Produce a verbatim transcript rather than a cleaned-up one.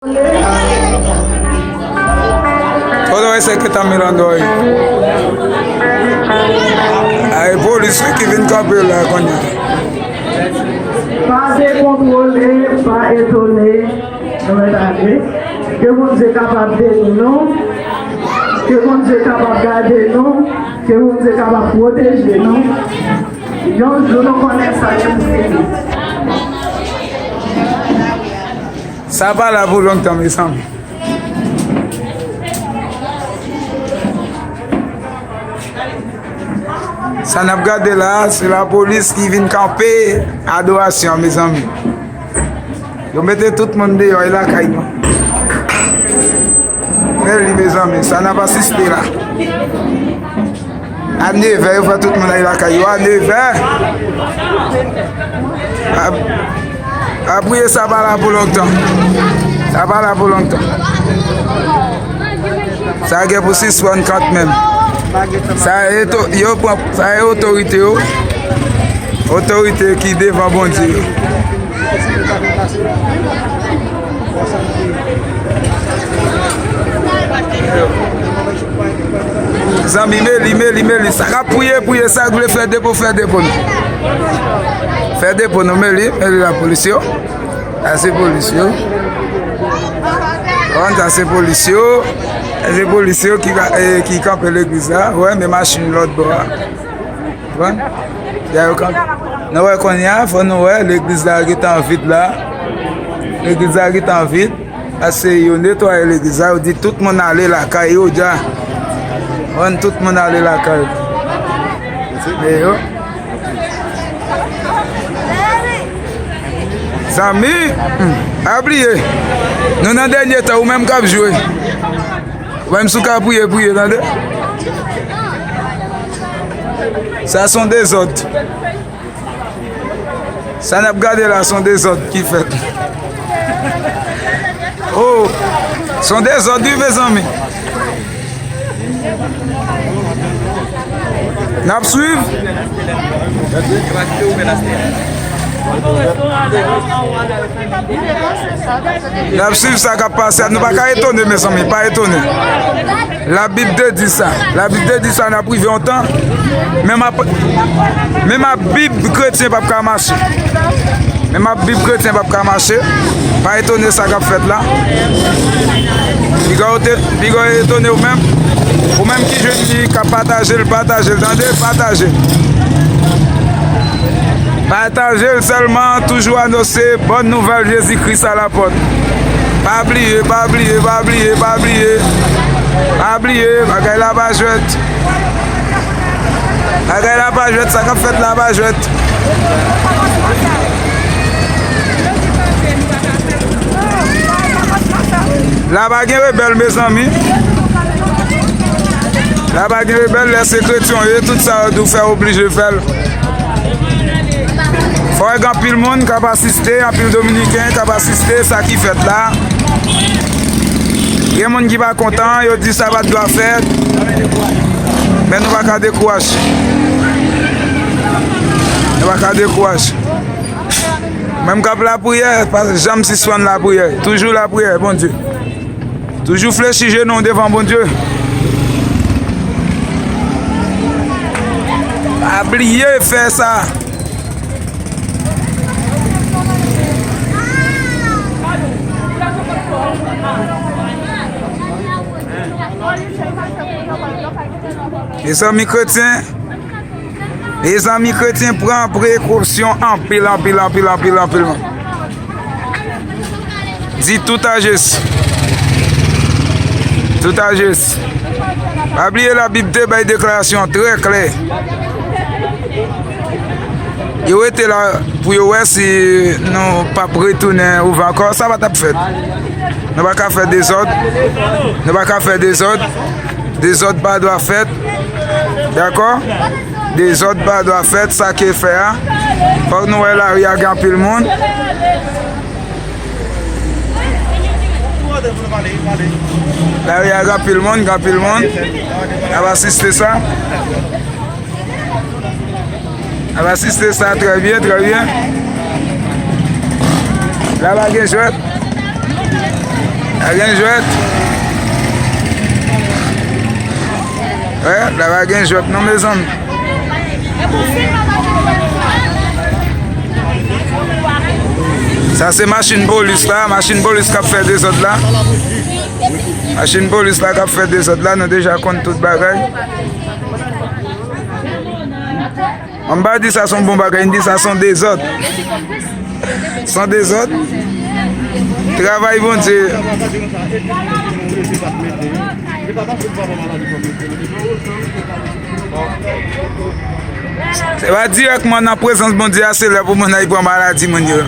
Kote w wè se ke ta Milandò ye? Ay, polis wi ki vin kanpe la kounye a. Pa dekontwole, pa etone, nou mèt ale. Ke Bondye kapab beni nou, ke Bondye kapab gade nou, ke Bondye kapab pwoteje nou. Yon jou nou konnen sa ki pou fini. Sa pa la pou lontan, mezanmi. Sa n ap gade la, se lapolis ki vin kanpe adorasyon, mezanmi. Yo mete tout moun deyò, e lakay nou. Men li, mezanmi, sa n ap asiste la. A nevè, yo fè tout moun al lakay yo. A nevè. A, a priye, sa pa la pou lontan. Sa pa la pou lontan. Sa gen pou sispann kanmenm. Sa e to-, yo pran, sa e otorite yo. Otorite ki devan Bondye yo. Zanmi, men li, men li, men li. Sa k ap priye, priye. Sa k vle fè depo, fè depo nou. Fè depo nou, men li, men li lapolis yo. Sa se polis yo. Konn sa se polis yo. Sa se polis yo ki ka, eh, ki kanpe legliz la. Wè, men machin lòt bò a. Konprann? Dèyè yo kanpe. Nou wè kounye a, fò nou wè, legliz la gentan vid la. Legliz la gentan vid. Paske yo netwaye legliz la, yo di tout moun ale lakay yo dja. Konprann, tout moun ale lakay yo. Men yo. Zanmi, hmm, pa bliye. Nou nan dènye tan, ou menm k ap jwe. Ou menm si w ka priye, priye, tande. Sa se yon dezòd. Sa n ap gade la, se yon dezòd ki fèt. Oh, se yon dezòd, wi, mezanmi. N ap swiv. N ap swiv sa k ap pase a. Nou pa ka etone, mezanmi, pa etone. Labib te di sa. Labib te di sa, n ap rive yon tan. Menm ap, menm ap Bib kretyen p ap ka mache. Menm ap Bib kretyen p ap ka mache. Pa etone sa k ap fèt la. Piga w te, piga w etone ou menm. Ou menm ki jwenn li, k ap pataje l, pataje l, tande, pataje l. Pataje l sèlman, toujou anonse bòn nouvèl Jezi Kris a lapòt. Pa bliye, pa bliye, pa bliye, pa bliye. Pa bliye, bagay la pa jwèt. Bagay la pa jwèt, sa k ap fèt la pa jwèt. La pa gen rebèl, mezanmi. La pa gen rebèl, lè se kretyen w ye, tout sa yo di w fè, w oblije fè l. Fò gen anpil moun k ap asiste, anpil dominiken k ap asiste sa ki fèt la. Gen moun ki pa kontan, yo di sa pa t dwa fèt. Men nou pa ka dekouraje. Nou pa ka dekouraje. Menm k ap lapriyè, pa janm sispann lapriyè. Toujou lapriyè, Bondye. Toujou flechi jenou w devan Bondye. Pa bliye fè sa. Mezanmi kretyen, Mezanmi kretyen, pran prekosyon anpil, anpil, anpil, anpil, anpil. Di tout a Jezi. Tout a Jezi. Pa bliye Labib te bay deklarasyon trè klè. Yo rete la pou yo wè si nou p ap retounen ouvè ankò. Sa pa t ap fèt. Nou pa ka fè dezòd. Nou pa ka fè dezòd. Dezòd pa dwa fèt. Dakò? Dezòd pa dwa fèt, sa ke fè a. Fòk nou wè lari a gen anpil moun. Lari a gen anpil moun, gen anpil moun. N ap asiste sa. N ap asiste sa, trè byen, trè byen. La pa gen jwèt. Pa gen jwèt. Wè, la pa gen jwèt non, mezanmi. Sa se machin polis la, machin polis k ap fè dezòd la. Machin polis la k ap fè dezòd la, nou deja konn tout bagay. An m pa di sa se yon bon bagay, m di sa se yon dezòd. Se yon dezòd. Travay Bondye. Se pa dirèkman nan prezans Bondye a, se lè pou moun nan pran maladi moun yo.